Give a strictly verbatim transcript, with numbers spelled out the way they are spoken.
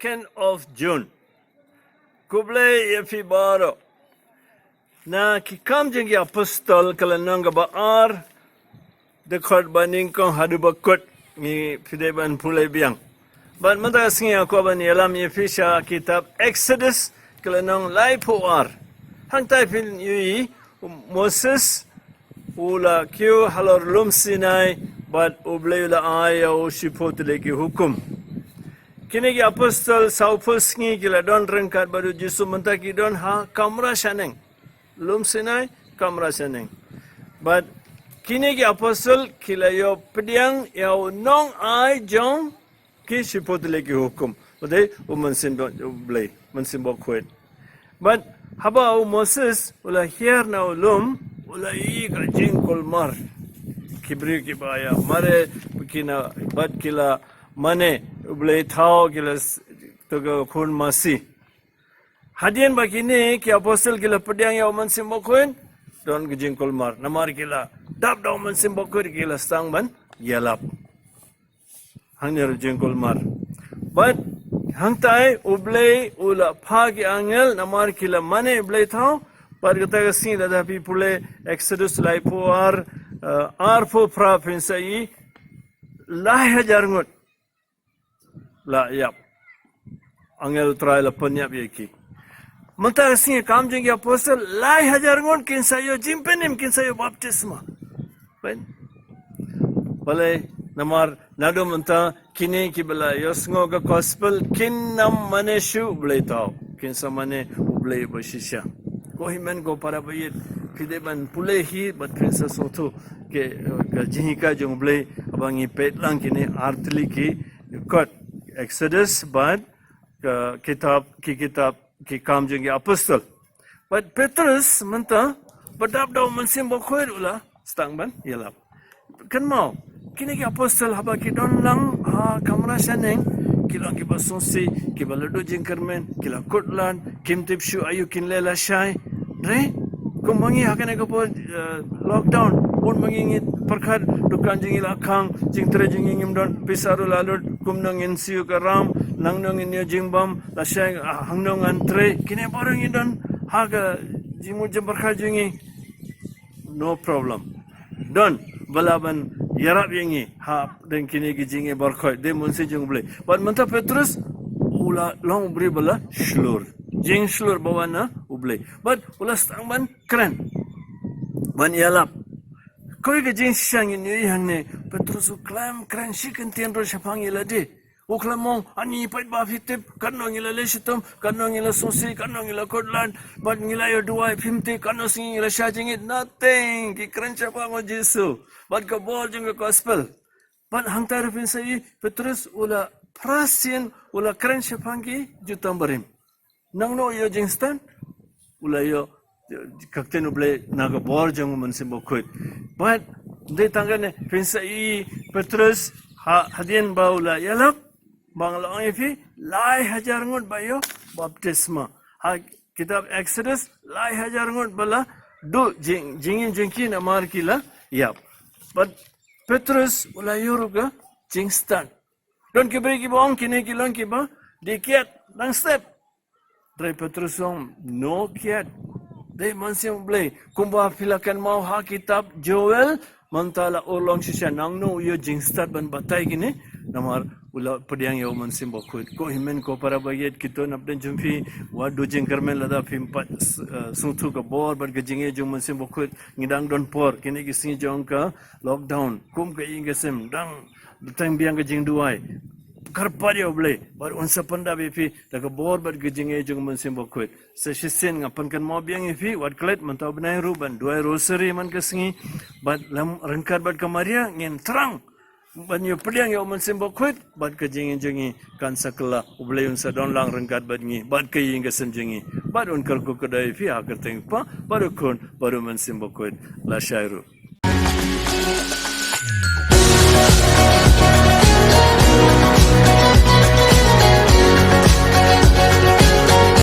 second of June. Khublei ïa phi baroh. Na Ki Kam jong ki Apostol ka lynnong kaba ar, dkhot ba nyngkong haduh ba kut, ngi phi dei ban pule biang. Bad mynta ka sngi nga kwah ban ïalam ïa phi sha kitab Exodus ka lynnong laiphew ar. Hangtai phin ïohi, Moses u la kiew halor lum Sinai, bad U Blei u la ai ïa u shiphew tylli ki hukum. Kine ki apostol sawphew sngi ki la don ryngkat bad U Jisu, mynta ki don ha kamra shaneng. Lum Sinai, kamra shaneng. Bad kine ki apostol ki la ïoh pdiang ïa u nongai jong ki shiphew tylli ki hukum. Bad u Mynsiem, U Blei, Mynsiem Bakhuid. Bad haba u Moses u la hiar na u lum, u la ïohi ka jingkulmar. Ki briew kiba ïa mare, ki na, bad ki la mane, U Blei thaw, ki la s-, to ka khun masi. Hadien ba kine ki apostol ki la pdiang ïa u Mynsiem Bakhuid, don ka jingkulmar. Namar ki la dap da u Mynsiem Bakhuid, ki la sdang ban ïalap. Hangne ruh jingkulmar. Bad hangtai U Blei u la phah ki angel, namar ki la mane, U Blei thaw. Bad kata ka sngi lada phi pule Exodus laiphew ar, eh, arphew phra, phin sa ïohi lai hajar ngut la ïap. Angel U Trai la pynïap ïa ki. Mynta ka sngi Kam jong ki Apostol, lai hajar ngut kin sa ïoh jingpynim, kin sa ïoh baptisma. Pyn-, balei? Namar naduh mynta kine kiba la ïohsngew ka gospel kin ym mane shuh, U Blei thaw. Kin sa mane U Blei ba shisha. Ko hynmen ko para baieit, phi dei ban pule hi bad phin sa sngewthuh ka, ka jinghikai jong U Blei haba ngi peit lang kine ar tylli ki kot, Exodus bad ka kitab, ki kitab Ki Kam jong ki Apostol. Bad Petrus mynta ba dap da u Mynsiem Bakhuid u la sdang ban ïalap. Kynmaw, kine ki apostol haba ki don lang ha kamra shaneng, ki long kiba sngewsih, kiba la duh jingkyrmen, ki la kut lad, kim tip shuh aïu kin leh lashai. Hynrei kumba ngi ha kane ka por, eh, lockdown, bun ba ngi ngi pyrkhat, dukan jong ngi la khang, jingtrei jong ngi ngim don, pisa ruh la lut, kumno ngin siew ka ram, nangno ngin ïoh jingbam, lashai, ah, hangno ngan trei, kine baroh ngi don ha ka jingmut jingpyrkhat jong ngi. No problem. Don ba lah ban ïarap ïa ngi hapdeng kine ki jingeh baroh, dei Mynsiem jong U Blei. Bad mynta Petrus u la long u briew ba la shlur. Jingshlur ba wan na U Blei. Bad u la sdang ban kren, ban ïalap. Kawei ka jingshisha ngin ïohi hangne, Petrus u khlem kren shi kyntien ruh shaphang ïa lade. U khlem ong, ani peit ba phi tip, katno ngi la leh shitom, katno ngi la sngewsih, katno ngi la kut lad, bad ngi la ïoh duwai, phim tip, katno sngi ngi la shah jingit, nothing. Ki kren shaphang U Jisu bad ka bor jong ka gospel. Bad hangta ruh phin sa ïohi, Petrus u la phra sien u la kren shaphang ki jutang barim. Nangno u ïoh jingstad? U la ïoh ka ktien U Blei na ka bor jong U Mynsiem Bakhuid. Bad dei tang kane, phin sa ïohi Petrus ha, hadien ba u la ïalap, ba nga la ong ïa phi, lai hajar ngut ba ïoh baptisma. Ha kitab Exodus, lai hajar ngut ba la duh jing, jingim jong ki namar ki la ïap. Bad Petrus u la ïoh ruh ka jingstad. Don ki briew kiba ong kine ki long kiba dih kiad dang step. Hynrei Petrus u ong, no kiad. Dei Mynsiem U Blei. Kumba phi la kynmaw ha kitab Joel, mynta la urlong shisha, nangno u ïoh jingstad ban batai kine? Namar u la pdiang ïa U Mynsiem Bakhuid. Ko hynmen ko para baieit, kito napdeng jong phi, wat duh jingkyrmen lada phim pat, eh, sngewthuh ka bor bad ka jingeh jong U Mynsiem Bakhuid. Ngi dang don por, kine ki sngi jong ka lockdown, kum ka ïing ka sem, dang bteng biang ka jingduwai. Kyrpad ïa U Blei bad un sa pyndap ïa phi da ka bor bad ka jingeh jong U Mynsiem Bakhuid. Sa shisien nga pynkynmaw biang ïa phi, wat klet mynta u bnai ruh ban duwai rosary man ka sngi, bad lem ryngkat bad ka Maria ngin thrang ban ïoh pdiang ïa U Mynsiem Bakhuid, bad ka jingim jong ngi kan sa kylla, U Blei un sa don lang ryngkat bad ngi, bad ka ïing ka sem jong ngi, bad un kyrkhu kyrdoh ïa phi ha ka kyrteng U Kpa bad U Khun bad U Mynsiem Bakhuid. Lashai ruh.